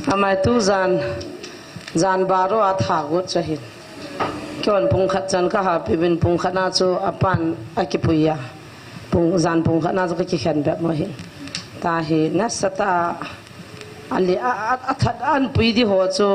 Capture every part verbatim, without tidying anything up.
Amai tu jan, jan baro a tha got chu ahin. Kihon pung khat chan ka hapi bin pung khat na chu apan akipui a. Pung, jan pung khat na chu ka kikhen bep mo hin. Tahi nasatah a, ali a, a, a that an pui di ho chu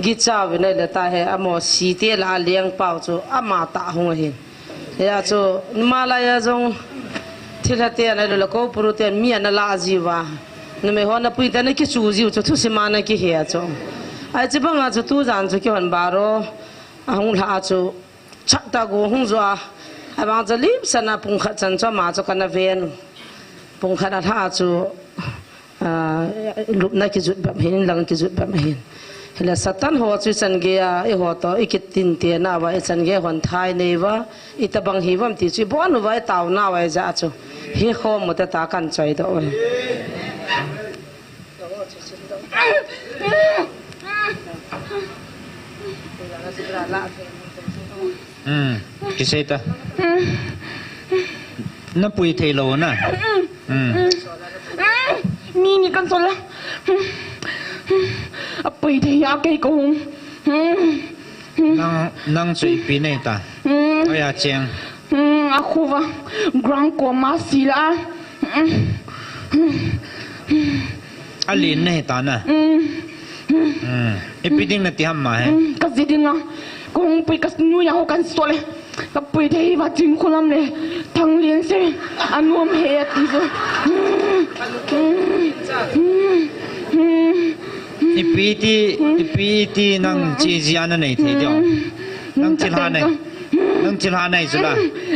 gicha vin ai le tahi amo si te la a leng pau chu ama tah hung ahin. Hia chu, nima lai a jong, thilha te ana lo la ko puru te mi ana la jiu va. Numei ho na pui te na kichu jiu chu, thusim a na kihe chu. Ai chi banga chu tu jan chu kihon baro, ahung lha a chu, chat ta gu hung jo a. Abang chu lim sana pung khat chan chu ama chu kana ven. Pung khat a lha a chu, Ah, lupna kijut bep hin, lang kijut bep hin. Hila Satan ho chu ichan gei a, eiho to, ikitin te na va, ichan gei hon thai nei va, itabang hi vam ti chu, ibon uva, itao na va, ija chu. Hi khom mu ta ta kan choi do. Hmm, kisei ta. Na pui thei lo na. Hmm. Mi ni kan sol la. A pui thei a kei ko hung. Nang, nang chu ipi nei ta. Aya cheng. A khuva. Ground ko ma si la. A lin na hi ta na. Hmm. Ipi ding na ti ham ma he. Hmm, ka ji ding a. Ka hung pui ka nu ya ho kan so le. Ka pui thei va ching khulam le. Thang lin se. Anuam he ti so. Hmm. Hmm. Hmm. Ipi ti, ipi ti nang chi ji ana nei thei dio. Nang thilha nei. Nang thilha nei chu la.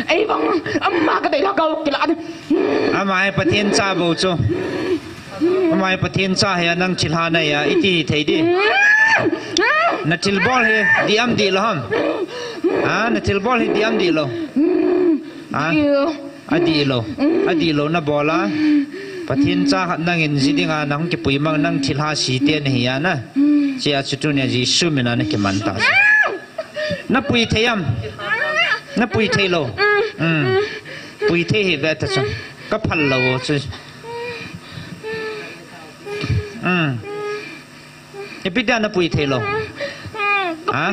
Ei vang, ama ka dei la ka kila. Ama hi Pathen cha bou chu. Ama hi Pathen cha hi a nang thilha nei a, iti thei di. Na thilbol hi diam dih lo ham. Ha, na thilbol hi diam dih lo. Ha? Adih lo. Adih lo na bol a. Pathen cha khat nangin ji ding a nang kipui mang nang thilha si te na hi a na. Chia chu tunia Jesu min a na kiman ta. Na pui thei am? Na pui thei lo. Hmm. Pui thei hi ve ta chu. Ka phal lo chu. Hmm. Ipi dia na pui thei lo. Ha?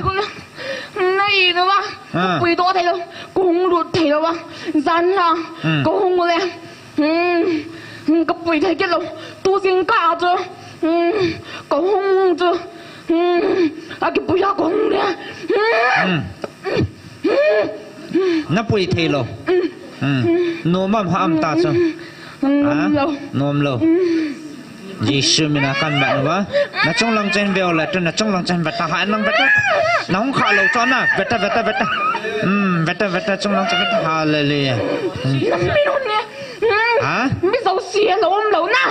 Na i lo va. Ha. Pui to thei lo. Ko hung lut thei lo va. Jan la. Hmm. Ko hung le. Hmm, hmm, ka pui thei kit lo. Tu jing ka chu. Hmm, ka hung chu. Hmm, a kipui a ka hung le. Hmm. Hmm. Na pui thei lo. Hmm. Nom am ha am ta chu. Hmm. Ha? Nom lo. Nom lo. Hmm. Jesu min a kan mat uva. Na chunglang chen veu le tu na chunglang chen beta ha nang beta. Na hung kha lo chu na. Beta, beta, beta. Hmm, beta, beta chunglang chen beta. Hallelujah. Hmm. Nam mi lo ne. Hmm. Ha? Mi zo si lo um lo na.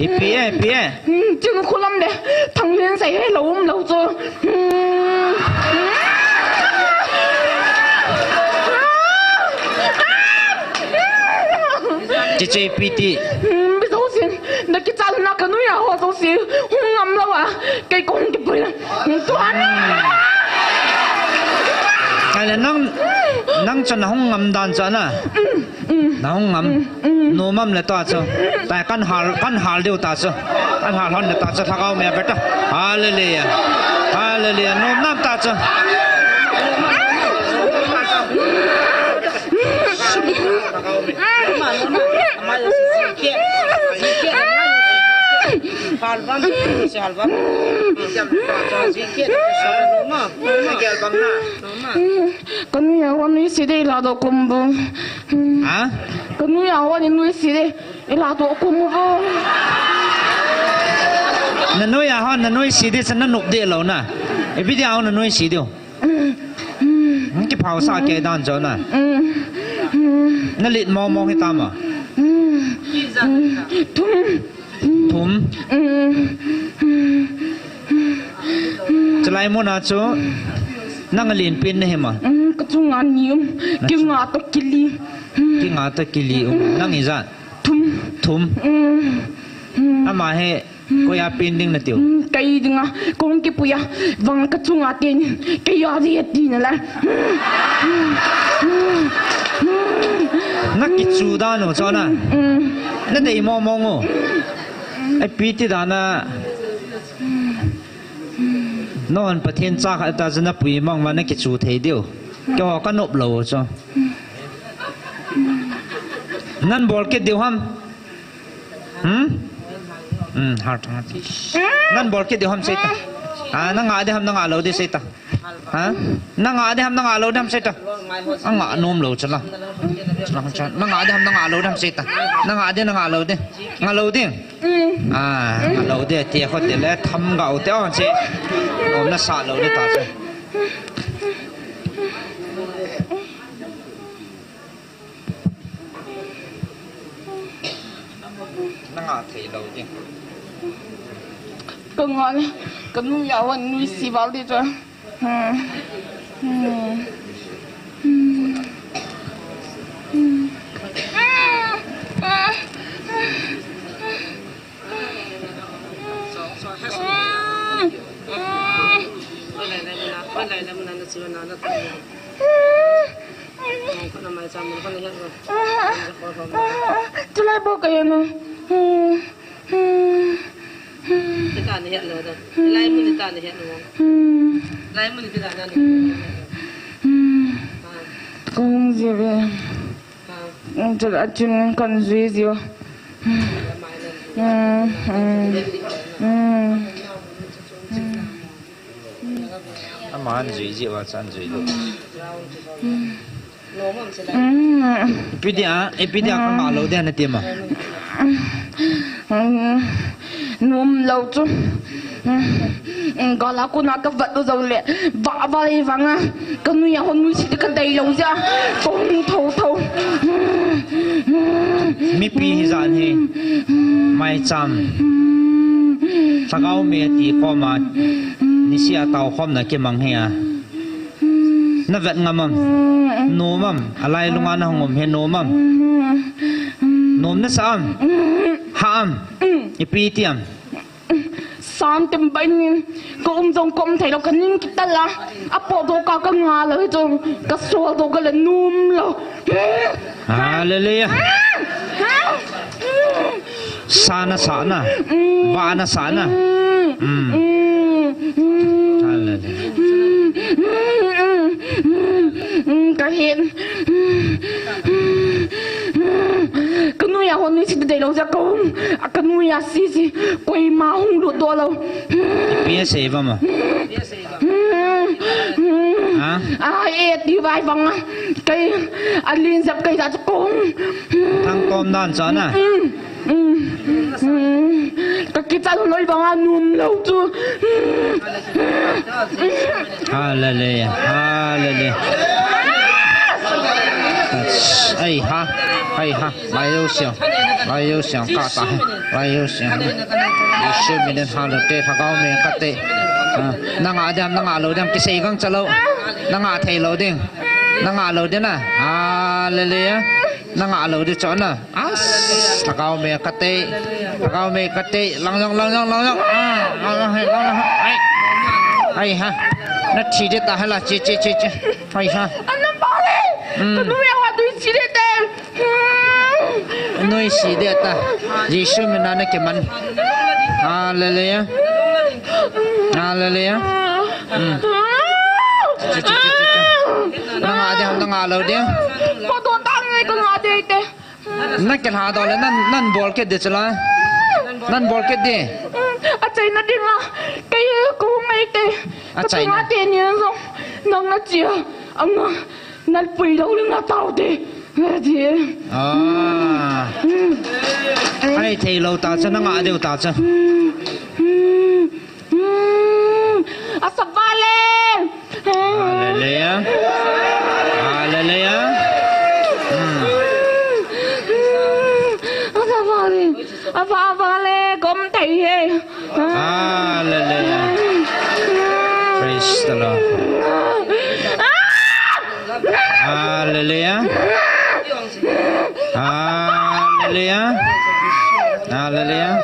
Ipi e, ipi e. Hmm, chun khulam de. Thang lin sai he lo um lo chu. Hmm. Chiche ipi ti. Hmm, mi zo sin. Na kichal na ka nuia ho zo si. Hung ngam lo a. Kei ko hung kipui la. Hmm, tuan. Kala nang, nang chan hung ngam dan cha na. Hmm. Hmm. Na hung ngam. Hmm, hmm. Nom am le ta chu. Ta kan hal, kan hal diu ta chu. Kan hal hon le ta chu lhagao me beta. Hallelujah. Hallelujah. Nom nam ta chu. Ka nuia hon i si de la do kum bu. Ha? Ka nuia hon i nui si de. I la do kum bu. Na nuia hon na nui si de sa na nup de lo na. Ipi dia hon na nui si de. Ki phau sa ke dan jo na. Na lit mo mo hi ta ma. Thum. Thum. Chulai mun a chu. Nang alen pen na hi ma? Hmm, ka chunga ni um. Kinga toh kili. Hmm. Kinga toh kili um. Nang ijat? Thum. Thum. Hmm. Hmm. Ama hi koi a pen ding na tiu? Hmm, kei dinga. Kong kipui a. Vang ka chunga ten. Kei a di ati na la. Na kichu dan u chu na. Hmm. Na dei mong mong u. Ai pi ti dan a. Non Pathen cha khat ta chu na pui mang ma na kichu thei diu. Keiho ka nop lou chu. Nan bol kit diu ham? Hmm? Hmm, heart, heart. Nan bol kit diu ham sei ta. Ah, na nga di ham, na nga lou di sei ta. Ha? Na nga di ham, na nga lou di ham sei ta. A nga nom lou chu la. Na nga di ham, na nga lou di ham sei ta. Na nga di, na nga lou di. Nga lou di. Hmm. Ah, nga lou di, ti kho ti le tham ga u te on si. Om na sa lou di ta se. Na nga thei lou di. Ka nga le, ka nu ya wan nui si val di chu. Hmm. Hmm. Hmm. Hmm. Tulai bo kaya no. Hmm. Hmm. Hmm. Lai mun ni ta na hiat no. Hmm. Lai mun ni ta na ni. Hmm. Hmm. Kong je ve. Chul a chun kan jui jiu. Ama an jui jiu a chan jui lo. Ipi dia, ipi dia ka nga lo dia na ti ma. Nom lo chu. Gala kona ka vat u jong le, va va le vanga. Ka nui a hon nui si ka dei lo ja. Kong tho tho. Mipi hi jan hi. Mai cham. Lhagao me ti koma. Nisi a tao khom na kimang hi a. Na vet ngam am. Nom am. Alai lunga na hong um hi nom am. Nom na sa am. Ha am. Ipi ti am. San tem bai ni, ka um jong ka um thei lo, ka ning kitel a, a po do ka ka nga lo hi chu, ka sol do ka le num lo. Hallelujah. Sa na sa na, va na sa na. Mm. Hallelujah. Ka hin. Ka nui a hon nui si dei lo ja ka um. Ka nui a si si. Koima hung lut do lo. Ipi a sei va ma. Ha? A e ti vai vanga. Kei a lin jap kei ja ka um. Thang tom dan cha na. Ka kichal loi banga num lo chu. Hallelujah, hallelujah. Ai ha, ai ha. Lai yo siang, lai yo siang ka ta. Lai yo siang. Jesu min in hallelujah. Lhagao me kate. Na nga diam, na nga lo diam, kisei gang cha lo. Na nga thei lo ding. Na nga lo ding na. Hallelujah. Na nga lo ding cha na. As, lhagao me kate, lhagao me kate, lang jong, lang jong, lang jong. Ah, lang jong, lang jong. Ai. Ai ha. Na thi ding ta hala, che, che, che, che. Ai ha. Anam pare. Ka nui a wa dui si ding te. Nui si ding ta. Jesu min a na kiman. Hallelujah. Hallelujah. Che, che, che, che, che. Na nga ding, na nga lo ding. Ko to ta ngai ka nga ding te. Na kilha doh le, nan, nan bol kit ding chu la. Nan bol kit ding. A chaina ding a. Kei ko mai te. A chaina. Ka te ni jong. Nang na chia. Anga. Nan pui lo le na tao te. Na ti. Ah. Ai thei lo ta cha na nga deu ta cha. Hmm, asa vale. Hallelujah. Hallelujah. Hmm. Asa vale. Ava vale kom thei he. Hallelujah. Praise the Lord. Hallelujah. Hallelujah. Hallelujah.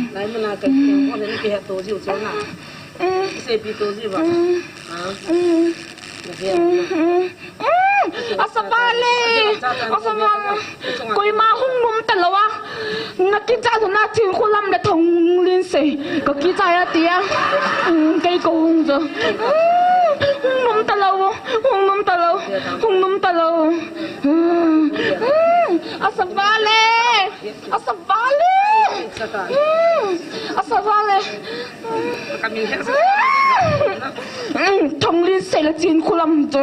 Lai mana ka kiang ko le na kihe to jiu chu na. Kisepi to jiu ba. Ha? Na kihe. Asavale. Asavale. Koima hung nom talou a. Na kicha chu na Chinkholam le Thonglinsei. Ka kicha ya tia. Kei kahung chu. Hung nom talou. Hung nom talou. Hung nom talou. Asavale. Asavale. Asavale. Thonglin sei le Chinkholam to.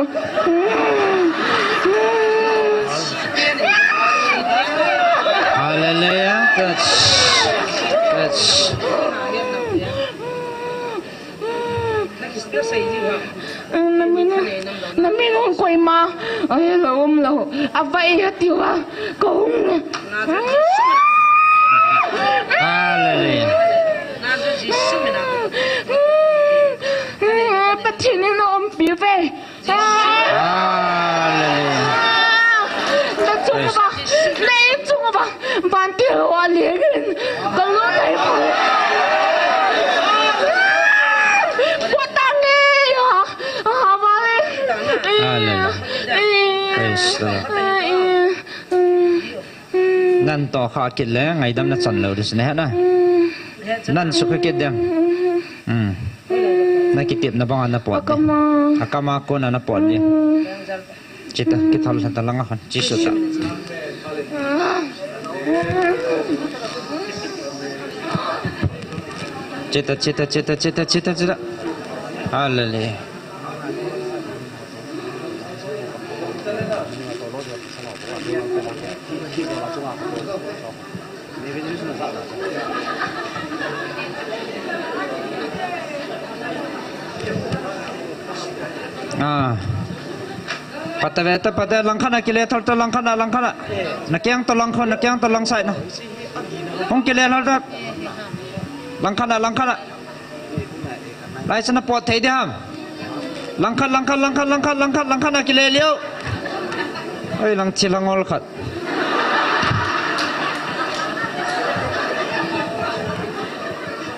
Hallelujah. Touch. Touch. Na min, na min hung koima. Ai, lo um lo. Avai ha tiwa. Ko hung. Hallelujah. Pathen in na umpi ve. Hallelujah. Na chung ba, na chung ba. Vantil wa lian. Ka lo nai. Patang e ya. Hallelujah. Praise the Lord. Nan to kha kit le, ngaidam na chan lo dis ne na. Nan sukha kit ding. Hmm. Na kitepna banga na pot ding. Akama. Akama kona na pot ding. Chita, kithal ta langa khan. Jisu ta. Chita, chita, chita, chita, chita, chita. Hallelujah. Ah. Pata ve ta, pata, langkhat a kile thal ta, langkhat a, langkhat a. Na kiang to langkhat, na kiang to langsai na. Hung kile thal ta. Langkhat a, langkhat a. Lai sana pot thei ding ham. Langkhat, langkhat, langkhat, langkhat, langkhat, langkhat na kile leo. Oi, lang chi lang ol khat.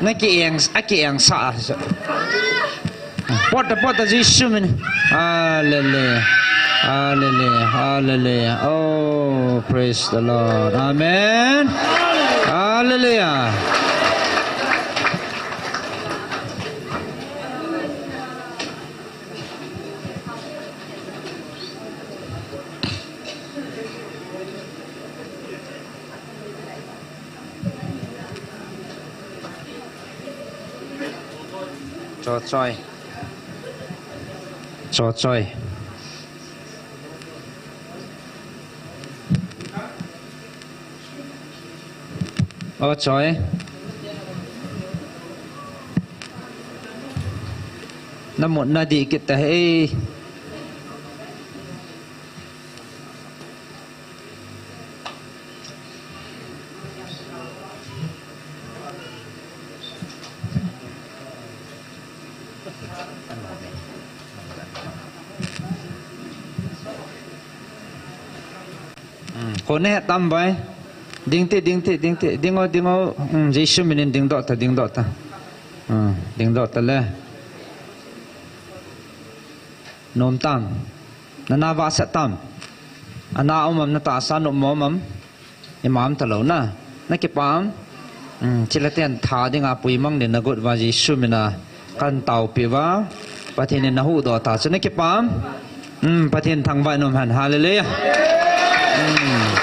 Na kieng, a kieng sa. Pot ta, pot ta, Jisu min. Hallelujah. Hallelujah. Hallelujah. Oh, praise the Lord. Amen. Hallelujah. Cho choi. Cho choi. O choi. Na mut na di kit ta he. Hmm, kho ne tam bai. Ding ti, ding ti, ding ti, ding o, ding o. Hmm, Jisu minin ding doh ta, ding doh ta. Hmm, ding doh ta le. Nom tam. Na na va sa tam. Ana um am, na tahsa nom mo am. Imam ta lo na. Na kipam. Hmm, chila ten tha dinga puimang din na gut va Jisu mina kan taupi va. Pathen in na huhdoh ta chu na kipam. Hmm, Pathen thangvah in um hen. Hallelujah. Hmm.